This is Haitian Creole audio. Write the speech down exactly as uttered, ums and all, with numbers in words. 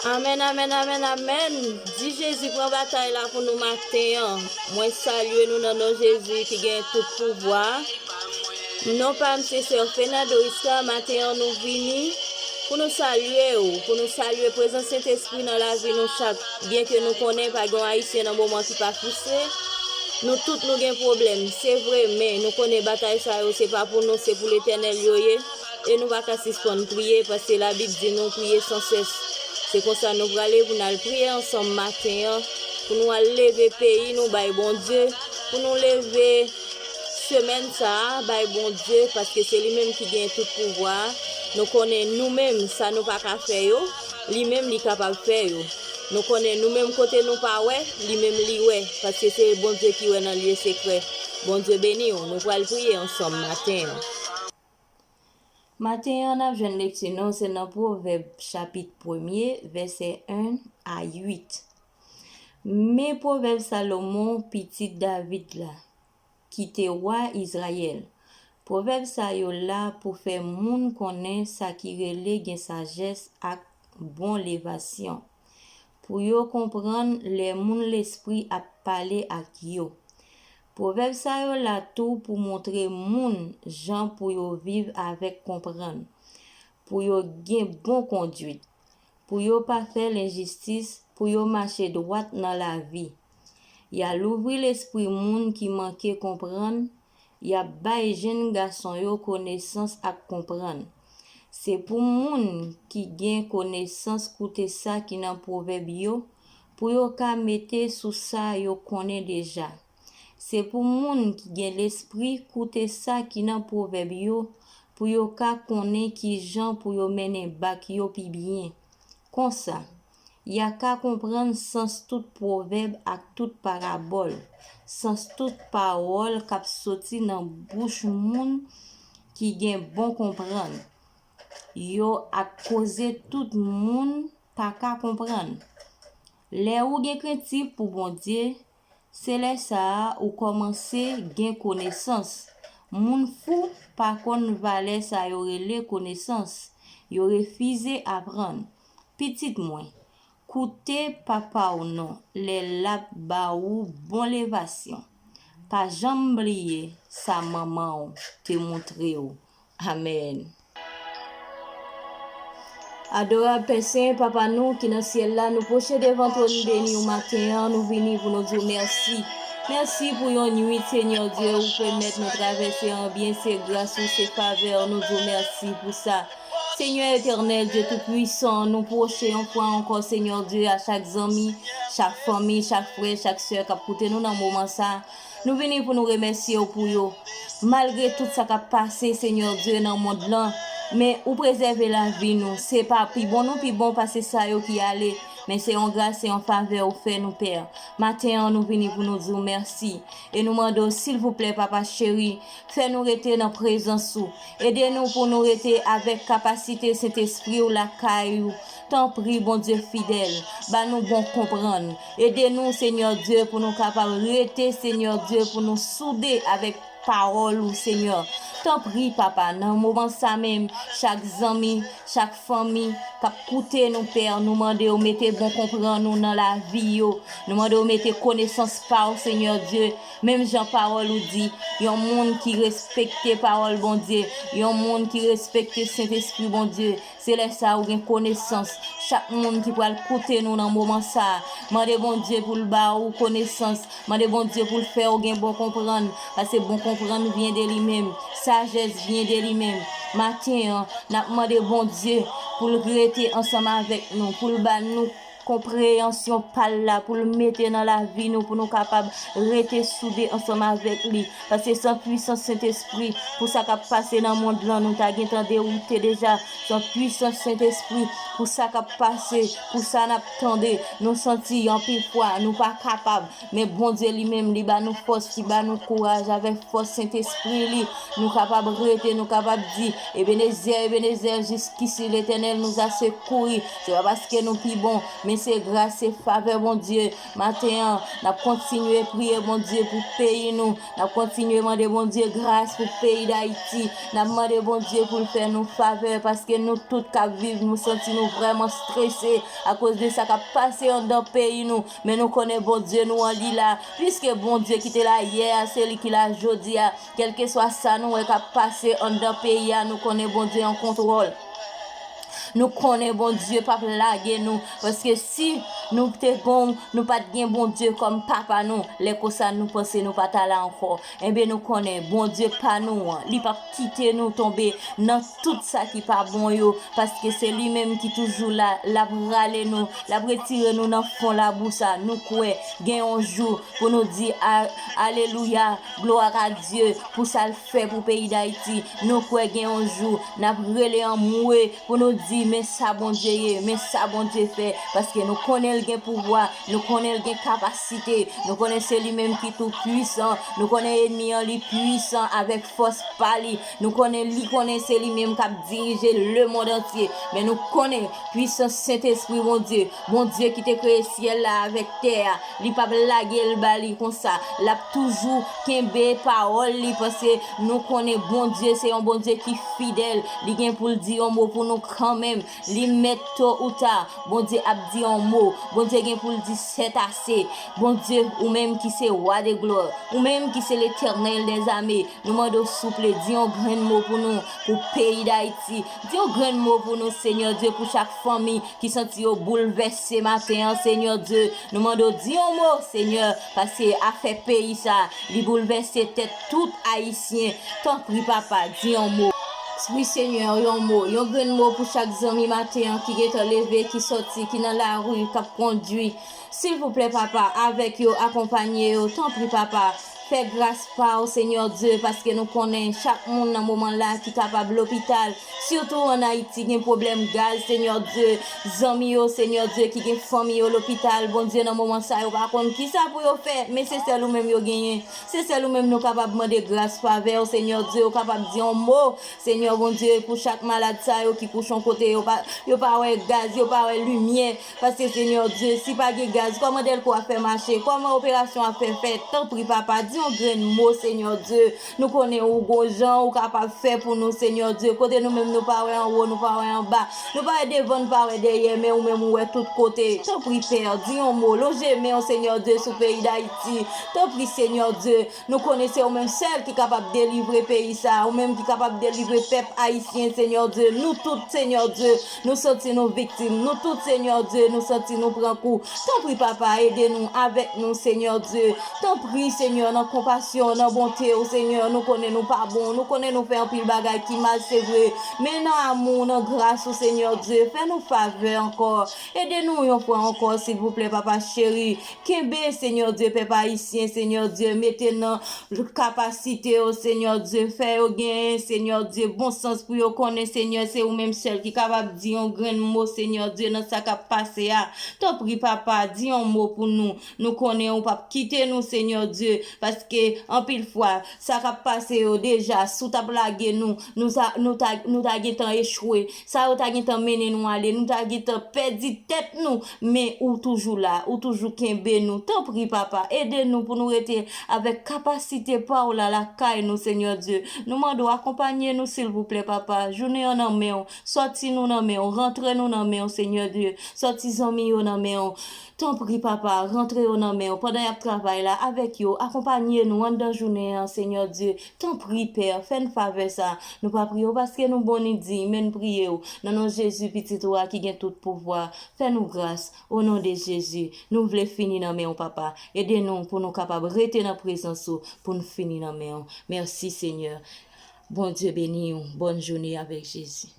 Amèn, amèn, amèn, amèn. Di Jezi pran batay la pou nou maten an. Mwen salye nou nan non Jezi ki gen tout pouvwa. Non pa m se sè Fernando Isla, maten an nou vini pou nou salye w, pou nou salye prezans Sentespri nan lavi nou chak. Byenke nou konnen pa gen yon Ayisyen nan moman ki pa pouse, nou tout nou gen pwoblèm, se vre, men nou konnen batay sa yo se pa pou nou, se pou Letènèl yo ye. E nou pa ka sispann priye, paske Labib di nou priye san sès. Se konsa nou prale pou n al priye ansanm maten an, pou nou al leve peyi nou bay Bondye, pou nou leve semèn sa a bay Bondye, paske se li menm ki gen tout pouvwa a. Nou konnen nou menm sa nou pa ka fè yo, li menm li kapab fè yo. Nou konnen nou menm kote nou pa wè, li menm li wè, paske se Bondye ki wè nan lye sekrè. Bondye beni w. Nou pral priye ansanm maten an. Maten an, n ap jwenn lekti nou, se nan Pwovèb chapit premye, vèsè en a uit. Men pwovèb Salomon, pitit David la, ki te wa Izrayèl. Pwovèb sa yo la pou fè moun konnen sa ki rele gen sajès ak bon levasyon, pou yo konprann lè moun lespri ap pale ak yo. Pwovèb sa yo la tou pou montre moun jan pou yo viv avèk konprann, pou yo gen bon konduit, pou yo pa fè lenjistis, pou yo mache dwat nan lavi. Y a louvri lespri moun ki manke konprann, y ap bay jenn gason yo konesans ak konprann. Se pou moun ki gen konesans koute sa ki nan pwovèb yo, pou yo ka mete sou sa yo konnen deja. Se pou moun ki gen lespri koute sa ki nan pwovèb yo, pou yo ka konnen ki jan pou yo mennen bak yo pi byen. Konsa, y a ka konprann sans tout pwovèb ak tout parabòl, sans tout pawòl k ap soti nan bouch moun ki gen bon konprann yo ak koze tout moun pa ka konprann. Lè ou gen krentif pou Bondye, se lè sa a ou kòmanse gen konesans. Moun fou pa konn valè sa yo rele konesans. Yo refize aprann. Pitit mwen, koute papa w non lè l ap ba ou bon levasyon. Pa janm bliye sa manman w te montre w. Amèn. Adorab Pè Sen, Papa nou ki nan syèl la, nou pwoche devan twòn beni w maten an, nou vini pou nou di w mèsi. Mèsi pou yon nwit, Senyè Dye, ou pèmèt nou travèse an byen, se gras ou, se favè w, nou di w mèsi pou sa. Senyè Etènèl, Dye Toupwisan, nou pwoche yon fwa ankò, Senyè Dye, a chak zanmi, chak fanmi, chak frè, chak sè k ap koute nou nan moman sa a. Nou vini pou nou remèsye w pou yo. Malgre tout sa k ap pase, Senyè Dye, nan mond lan, men ou prezève lavi nou. Se pa pi bon nou pi bon pase sa yo ki ale, men se yon gras, se yon favè ou fè nou, Pè. Maten an, nou vini pou nou di w mèsi. E nou mande w, silvouplè, Papa cheri, fè nou rete nan prezans ou. Ede nou pou nou rete avèk kapasite Sentespri w lakay ou. Tanpri, Bondye fidèl, ba nou bon konprann. Ede nou, Senyè Dye, pou nou kapab rete, Senyè Dye, pou nou soude avèk pawòl ou, Senyè. Tanpri, Papa, nan moman sa menm, chak zanmi, chak fanmi k ap koute nou, Pè, nou mande w mete bon konprann ou nan lavi yo. Nou mande w mete konesans pa w, Senyè Dye. Menm jan pawòl ou di, yon moun ki respekte pawòl Bondye, yon moun ki respekte Sentespri Bondye, se lè sa a ou gen konesans. Chak moun ki pral koute nou nan moman sa a, mande Bondye pou l ba ou konesans. Mande Bondye pou l fè w gen bon konprann, paske bon konprann vyen de li menm. Sajès vyen de li menm. Maten an, n ap mande Bondye pou l rete ansanm avèk nou, pou l ba nou konpreyansyon pa l la, pou l mete nan lavi nou, pou nou kapab rete soude ansanm avèk li. Paske san pwisans Sentespri, pou sa k ap pase nan mond lan, nou ta gentan dewoute deja. San pwisans Sentespri, pou sa k ap pase, pou sa n ap tande, nou santi anpil fwa, nou pa kapab. Men Bondye li menm, li ba nou fòs, li ba nou kouraj. Avèk fòs Sentespri li, nou kapab rete, nou kapab di, Ebenezè, Ebenezè, jiskisi Letènèl nous a secourus. Se pa paske nou pi bon, men Se gras, se favè Bondye. Maten an, n ap kontinye priye Bondye pou peyi nou. N ap kontinye mande Bondye gras pou peyi Dayiti. N ap mande Bondye pou l fè nou favè, paske nou tout k ap viv, nou santi nou vrèman strese akoz de sa k ap pase anndan peyi nou. Men nou konnen Bondye nou an, li la. Piske Bondye ki te la yè a, se li ki la jodi a. Kèlkeswa sa nou wè k ap pase anndan peyi a, nou konnen Bondye an kontwòl. Nou konnen Bondye p ap lage nou, paske si nou te gon, nou pa t gen Bondye kòm papa nou, lè konsa nou panse nou pa ta la ankò. Enben, nou konnen Bondye pa nou an, li p ap kite nou tonbe nan tout sa ki pa bon yo, paske se li menm ki toujou la, l ap rale nou, l ap retire nou nan fon labou sa. Nou kwè gen yon jou pou nou di a-, alelouya, glwa a Dye pou sa l fè pou peyi Dayiti. Nou kwè gen yon jou n ap rele anmwe pou nou di, men sa Bondye ye, men sa Bondye fè, paske nou konnen l gen pouvwa, nou konnen l gen kapasite, nou konnen se li menm ki tou pwisan, nou konnen enmi an li pwisan avèk fòs pa li, nou konnen li konnen se li menm k ap dirije lemonn antye, men nou konnen pwisans Sentespri Bondye, Bondye ki te kreye syèl la avèk tè a, li p ap lage l ba li konsa. L ap toujou kenbe pawòl li, paske nou konnen Bondye se yon Bondye ki fidèl. Li gen pou l di yon mo pou nou kanmenm. Li mèt to ou ta, Bondye ap di yon mo. Bondye gen pou l di c'est assez. Bondye, ou menm ki se Wa de glwa, ou menm ki se Letènèl dèzame, nou mande w souple, di yon grenn mo pou nou, pou peyi Dayiti. Di yon grenn mo pou nou, Senyè Dye, pou chak fanmi ki santi yo boulvèse maten an, Senyè Dye. Nou mande w di yon mo, Senyè, paske afè peyi sa, li boulvèse tèt tout Ayisyen. Tanpri, Papa, di yon mo. Wi, Senyè, yon mo, yon grenn mo pou chak zanmi maten an ki gentan leve, ki sòti, ki nan lari, k ap kondui. Silvouplè, Papa, avèk yo, akonpanye yo. Tanpri, Papa, fè gras pa w, Senyè Dye, paske nou konnen chak moun nan moman la ki kapab lopital, sitou ann Ayiti, gen pwoblèm gaz, Senyè Dye. Zanmi yo, Senyè Dye, ki gen fanmi yo lopital, Bondye, nan moman sa, yo pa konn kisa pou yo fè, men se sèl ou menm yo genyen. Se sèl ou menm nou kapab mande gras, favè w, Senyè Dye, ou kapab di yon mo, Senyè Bondye, pou chak malad sa yo ki kouche yon kote, yo pa, yo pa wè gaz, yo pa wè limyè. Paske, Senyè Dye, si pa gen gaz, kòman dèlko ap fè mache? Kòman operasyon ap fè fèt? Tanpri, Papa, di yon grenn mo, Senyè Dye. Nou konnen ou gon jan ou kapab fè pou nou, Senyè Dye. Kote nou menm nou pa wè anwo, nou pa wè anba, nou pa wè devan, nou pa wè dèyè, men ou menm ou wè tout kote. Tanpri, Pè, di yon mo, lonje men w, Senyè Dye, sou peyi Dayiti. Tanpri, Senyè Dye, nou konnen se ou menm sèl ki kapab delivre peyi sa, ou menm ki kapab delivre pèp ayisyen, Senyè Dye. Nou tout, Senyè Dye, nou santi nou viktim. Nou tout, Senyè Dye, nou santi nou pran kou. Tanpri, Papa, ede nou, avèk nou, Senyè Dye. Tanpri, Senyè, nan konpasyon, nan bonte w, Senyè, nou konnen nou pa bon, nou konnen nou fè anpil bagay ki mal, se vre, men nan amou w, nan gras ou, Senyè Dye, fè nou favè ankò. Ede nou yon fwa ankò, silvouplè, Papa cheri. Kenbe, Senyè Dye, pèp ayisyen, Senyè Dye, mete nan kapasite yo, Senyè Dye, fè yo genyen, Senyè Dye, bon sans pou yo konnen, Senyè, se ou menm sèl ki kapab di yon grenn mo, Senyè Dye, nan sa k ap pase a. Tanpri, Papa, di yon mo pou nou. Nou konnen ou p ap kite nou, Senyè Dye, paske anpil fwa, sa k ap pase yo deja, si w t ap lage nou, nou sa, nou ta, nou ta gentan echwe. Sa yo ta gentan mennen nou ale, nou ta gentan pèdi tèt nou, men ou toujou la, ou toujou kenbe nou. Tanpri, Papa, ede nou pou nou rete avèk kapasite pa w la lakay nou, Senyè Dye. Nou mande w akonpanye nou, silvouplè, Papa. Jounen an nan men w, sòti nou nan men w, rantre nou nan men w, Senyè Dye. Sòti zanmi yo nan men w. Tanpri, Papa, rantre yo nan men w pandan y ap travay la avèk yo. Akonpanye nou anndan jounen an, Senyè Dye. Tanpri, Pè, fè n favè sa. Nou pa priye w paske nou bon ni diy, men n priye w nan non Jezi, Pitit ou a ki gen tout pouvwa. Fè nou gras, o non de Jezi. Nou vle fini nan men w, Papa. Ede nou pou nou kapab rete nan prezans ou, pou n fini nan men w. Mèsi, Senyè. Bondye beni w. Bòn jounen avèk Jezi.